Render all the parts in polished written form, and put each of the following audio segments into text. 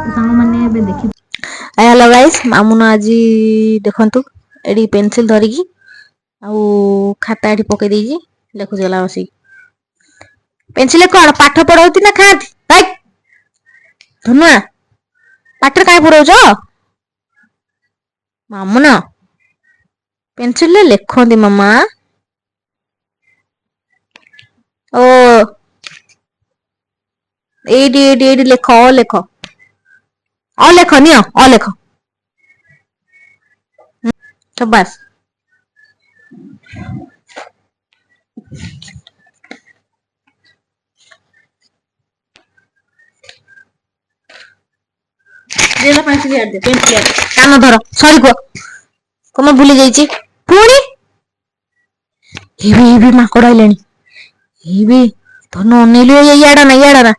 ସାଙ୍ଗମାନେ ଏବେ ଦେଖି ହ୍ୟାଲୋ ଗାଇସ୍, ମାମୁନ ଆଜି ଦେଖନ୍ତୁ ଏଠି ପେନସିଲ ଧରିକି ଆଉ ଖାତା ଏଠି ପକେଇ ଦେଇକି ଲେଖୁଛି ଗଲା ବସିକି। ପେନସିଲ କଣ ପାଠ ପଢଉଛି ନା ଖାଆନ୍ତି? ଧନୁଆ, ପାଠରେ କାଇଁ ପୁରଉଛ? ମାମୁନ, ପେନସିଲରେ ଲେଖନ୍ତି ମାମା। ଓ, ଏଇଠି ଏଇଠି ଏଇଠି ଲେଖ, ଅ ଲେଖ, ଅ ଲେଖ, ନିଅ ଅ ଲେଖ। ବାସ୍। କାନ ଧର, ସରି କୁହ, କଣ ଭୁଲି ଯାଇଛି ପୁଣି। ଏବେ ଏବେ ମାଙ୍କଡ ଆଇଲାଣି। ଏବେ ଧନ ଅନେଇଲୁ, ଇଆଡ ନା, ଇଆଡ ନା,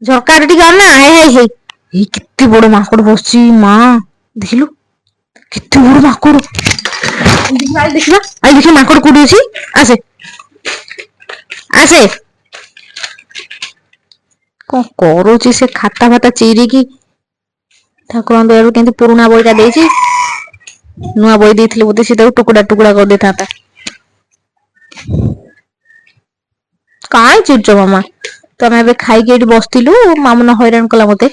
ଝରକାରେ ଟିକେ ଅନା। ହେଇ ହେଇ ହେଇ, ଏଇ କେତେ ବଡ ମାଙ୍କଡ ବସିଛି ମା, ଦେଖିଲୁ କେତେ ବଡ ମାଙ୍କଡ। ଦେଖିବା, I ଦେଖିବା ମାଙ୍କଡ କୋଉଠି ଅଛି। ଆସେ ଆସେ। କଣ କରୁଛି ସେ? ଖାତା ଫାତା ଚିରିକି। ଠାକୁରଙ୍କ ଦୟାରୁ କେମିତି ପୁରୁଣା ବହିଟା ଦେଇଛି, ନୂଆ ବହି ଦେଇଥିଲେ ବୋଧେ ସେ ତାକୁ ଟୁକୁଡ଼ା ଟୁକୁଡ଼ା କରିଦେଇଥାନ୍ତା। କାଇଁ ଚିଡୁଛ ମାମା? ତ ଆମେ ଏବେ ଖାଇକି ଏଇଠି ବସିଥିଲୁ, ମାମୁନ ହଇରାଣ କଲା ମତେ,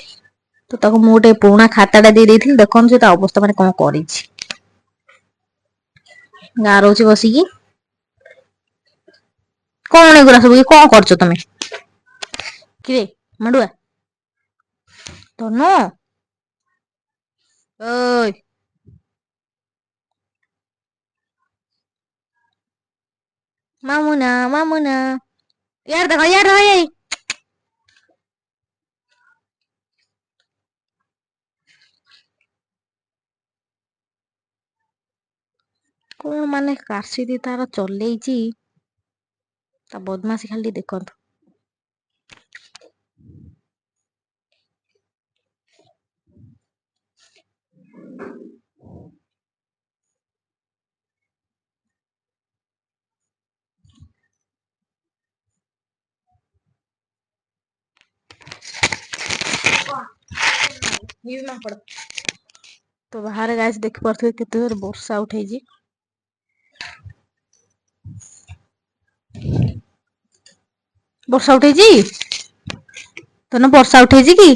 ତ ତାକୁ ମୁଁ ଗୋଟେ ପୁରୁଣା ଖାତାଟା ଦେଇ ଦେଇଥିଲି। ଦେଖନ୍ତୁ ସେ ତା ଅବସ୍ଥା ମାନେ କଣ କରିଛି। ଗାରଉଛି ବସିକି। କଣ ଏଗୁରା ସବୁ? କଣ କରୁଛ ତମେ କିରେ ମାଡୁଆ? ଧନୁ, ଓଇ ମାମୁନା, ମାମୁନା, ଇଆଡେ ଦେଖ, ଇଆଡେ ଦେଖ। ଏଇ କଣ ମାନେ କାଶିଦି ତାର ଚଲେଇଛି ତା ବଦମାସି, ଖାଲି ଦେଖନ୍ତୁ। ତ ବାହାରେ ଗାଇସ୍ ଦେଖିପାରୁଥିବେ କେତେ ଜୋର ବର୍ଷା ଉଠେଇଛି। ବର୍ଷା ଉଠେଇଛି ତନ, ବର୍ଷା ଉଠେଇଛି କି?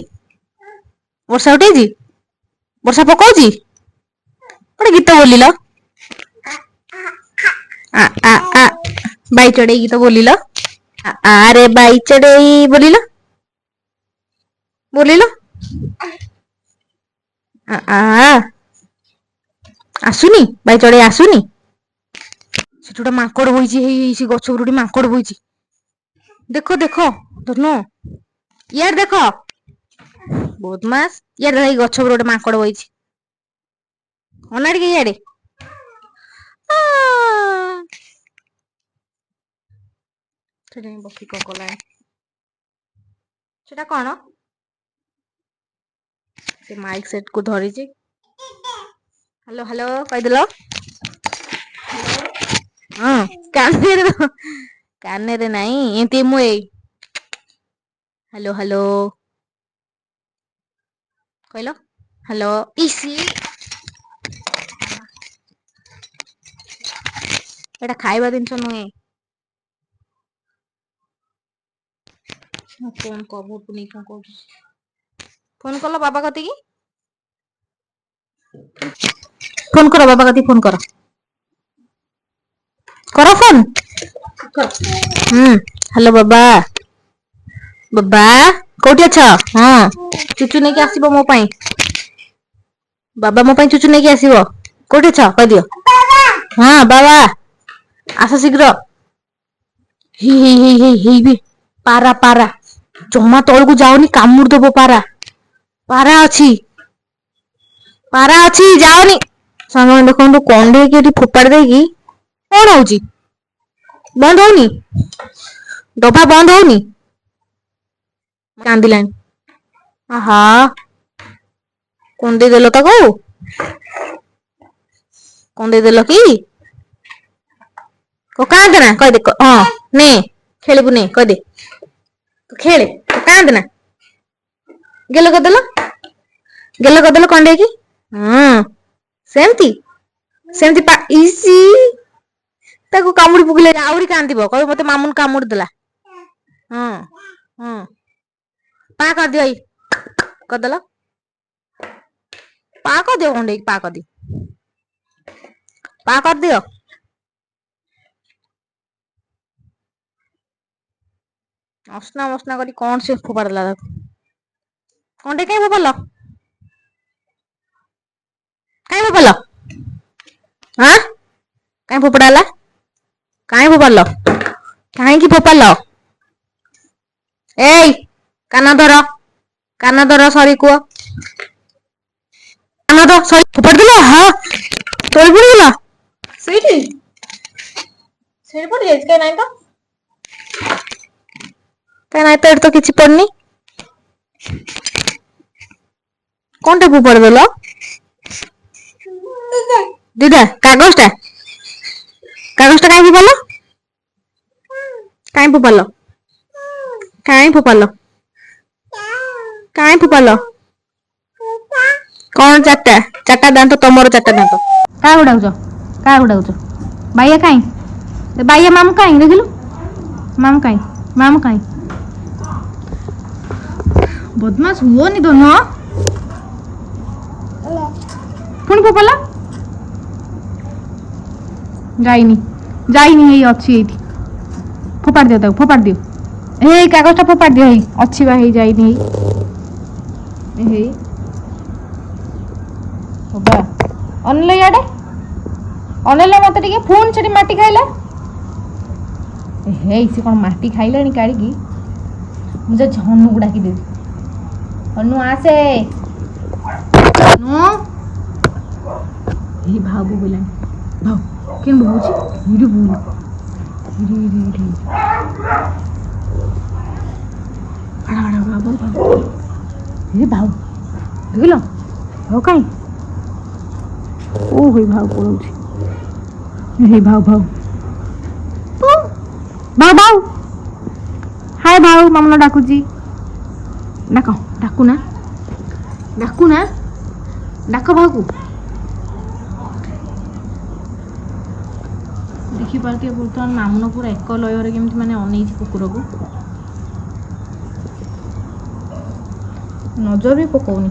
ବର୍ଷା ଉଠେଇଛି, ବର୍ଷା ପକଉଛି। ଗୋଟେ ଗୀତ ବୋଲିଲ, ଆ ଆ ଆ ବାଇ ଚଢେଇ ଗୀତ ବୋଲିଲ। ଆରେ ବାଇ ଚଢେଇ ବୋଲିଲ, ବୋଲିଲ। ଆ ଆସୁନି, ବାଇ ଚଢେଇ ଆସୁନି। ସେଠି ଗୋଟେ ମାଙ୍କଡ ବଇଛି, ହେଇ ସେ ଗଛ ଉପରେ ଗୋଟେ ମାଙ୍କଡ ବଇଛି। ଦେଖ ଦେଖ ଧନୁ, ଇଆଡେ ଦେଖ ବଦମାସ, ଇଆଡେ ଏଇ ଗଛ ଉପରେ ଗୋଟେ ମାଙ୍କଡ ବଇଛି। ଅନା ଟିକେ ଇଆଡେ। ସେଠି ବସି କଣ କଲାଣି? ସେଟା କଣ? ସେ ମାଇକ୍ ସେଟ୍ କୁ ଧରିଛି। ହ୍ୟାଲୋ ହ୍ୟାଲୋ କହିଦେଲ। ହଁ, କାନରେ, କାନରେ ନାଇଁ, ଏମିତି ମୁଁ ଏଇ ହ୍ୟାଲୋ ହ୍ୟାଲୋ କହିଲ। ହ୍ୟାଲୋ ଇସି, ଏଟା ଖାଇବା ଜିନିଷ ନୁହେଁ। ଫୋନ କଭରକୁ ନେଇ କଣ କରୁଛି? ଫୋନ କଲ ବାବା କତିକି, ଫୋନ କର ବାବା କତିକି, ଫୋନ କର, କର ଫୋନ। ହ୍ୟାଲୋ ବାବା, ବାବା କୋଉଠି ଅଛ? ହଁ, ଚୁଚୁ ନେଇକି ଆସିବ ମୋ ପାଇଁ। ବାବା ମୋ ପାଇଁ ଚୁଚୁ ନେଇକି ଆସିବ। କୋଉଠି ଅଛ କହିଦିଅ। ହଁ ବାବା, ଆସ ଶୀଘ୍ର। ହେଇ ହେଇ ହେଇ ହେଇ ହେଇ ବି ପାରା, ପାରା, ଜମା ତଳକୁ ଯାଉନି, କାମୁଡି ଦବ ପାରା। ପାରା ଅଛି, ପାରା ଅଛି, ଯାଅନି। ସାଙ୍ଗମାନେ ଦେଖନ୍ତୁ, କଣ୍ଢେଇକି ଏଠି ଫୋପାଡ଼ି ଦେଇକି କଣ ହଉଛି? ବନ୍ଦ ହଉନି ଡବା, ବନ୍ଦ ହଉନି, କାନ୍ଦିଲାଣି। ଆହା, କନ୍ଦେଇ ଦେଲ ତାକୁ, କନ୍ଦେଇ ଦେଲ କି? କାନ୍ଦେ ନା କହିଦେ। ହଁ, ନେ ଖେଳିବୁ, ନେ କହିଦେ, ତୁ ଖେଳେ, କାନ୍ଦେ ନା। ଗେଲ କରିଦେଲ। ଗେଲ କରିଦେଲ କଣ୍ଡେଇକି। ହଁ, ସେମିତି ସେମିତି ଇସି ତାକୁ କାମୁଡି ପକେଇଲେ ଆହୁରି କାନ୍ଦିବ, କହିବ ମତେ ମାମୁନ କାମୁଡି ଦେଲା। ହଁ ହଁ, ପା କରିଦିଅ, ଏଇ କରିଦେଲ, ପା କରିଦିଅ କଣ୍ଡେଇକି, ପା କରିଦିଅ, ପା କରିଦିଅ। ଅସନା ମସନା କରି କଣ ସେ ଫୋପାଡ଼ି ଦେଲା ତାକୁ। କଣ୍ଡେଇ କାଇଁ ଫୋପାଡ଼ିଲ? କାଇଁ ଫୋପାଡ଼ିଲ? ଆଁ, କାଇଁ ଫୋପଡ଼ା ହେଲା? କାଇଁ ଫୋପାଡ଼ିଲ? କାହିଁକି ଫୋପାଡ଼ିଲ? ଏଇ କାନ ଧର, କାନ ଧର, ସରି କୁହ, କାନ ଧର, ସରି। ଫୋପାଡ଼ି ଦେଲ? ହଁ, ତୋଳି ପଡ଼ିଗଲା ସେଇଠି, ସେଇଠି ପଡି ଯାଇଛି। କାଇଁ ନାଇଁ ତ, କାଇଁ ନାଇଁ ତ, ଏଠି ତ କିଛି ପଡିନି। କଣଟା ଫୋପାଡ଼ି ଦେଲ? ଦିଦା କାଗଜଟା, କାଗଜଟା କାଇଁ ଫୋପାଡ଼ିଲ? କାଇଁ ଫୋପାଡ଼ିଲ? କାଇଁ ଫୋପାଡ଼ିଲ? କାଇଁ ଫୋପାଡ଼ିଲ? କଣ ଚାରିଟା ଚାରିଟା ଦାନ୍ତ ତମର? ଚାରିଟା ଦାନ୍ତ। କାହାକୁ ଡାକୁଛ? କାହାକୁ ଡାକୁଛ? ବାଇଆ କାଇଁ? ବାଇଆ ମାମୁ କାଇଁ? ଦେଖିଲୁ ମାମୁ କାଇଁ? ମାମୁ କାଇଁ? ବଦମାସ ହୁଅନି ଧନ। ପୁଣି ଫୋପାଡ଼ିଲ? ଯାଇନି, ଯାଇନି, ଏଇ ଅଛି ଏଇଠି। ଫୋପାଡ଼ି ଦିଅ ତାକୁ, ଫୋପାଡ଼ି ଦିଅ। ଏଇ କାଗଜଟା ଫୋପାଡ଼ି ଦିଅ। ହେଇ ଅଛି ବା, ହେଇ ଯାଇନି, ହେଇ ହେଇ। ବାବା ଅନେଇଲ, ଇଆଡ଼େ ଅନେଇଲ ମତେ ଟିକେ। ପୁଣି ସେଠି ମାଟି ଖାଇଲା। ହେଇ ସେ କଣ ମାଟି ଖାଇଲାଣି କାଢ଼ିକି। ମୁଁ ଯାଉଛି ହନୁକୁ ଡାକିଦେବି। ହନୁ ଆସେ, ହନୁ। ଏଇ ଭାଉ ବୋବେଇଲାଣି, ଭାଉ କେମିତି ବୋବଉଛି? ହିରି ବୁଲୁ, ହିରି ହିରି ହିରି, ଭାଡା ଭାଡା, ଭାଉ ଭାଉ। ଏ ଭାଉ ଦେଖିଲ? ଭାଉ କାଇଁ? ଓ ହେଇ ଭାଉ ପଳଉଛି। ହେଇ ଭାଉ ଭାଉ ଭାଉ ଭାଉ, ହାଏ ଭାଉ। ମାମୁନ ଡାକୁଛି, ଡାକ, ଡାକୁନା, ଡାକୁନା, ଡାକ ଭାଉକୁ। ଦେଖିପାରୁଥିବେ ବର୍ତ୍ତମାନ ମାମୁନ ପୁରା ଏକ ଲୟରେ କେମିତି ମାନେ ଅନେଇଛି କୁକୁରକୁ, ନଜର ବି ପକଉନି।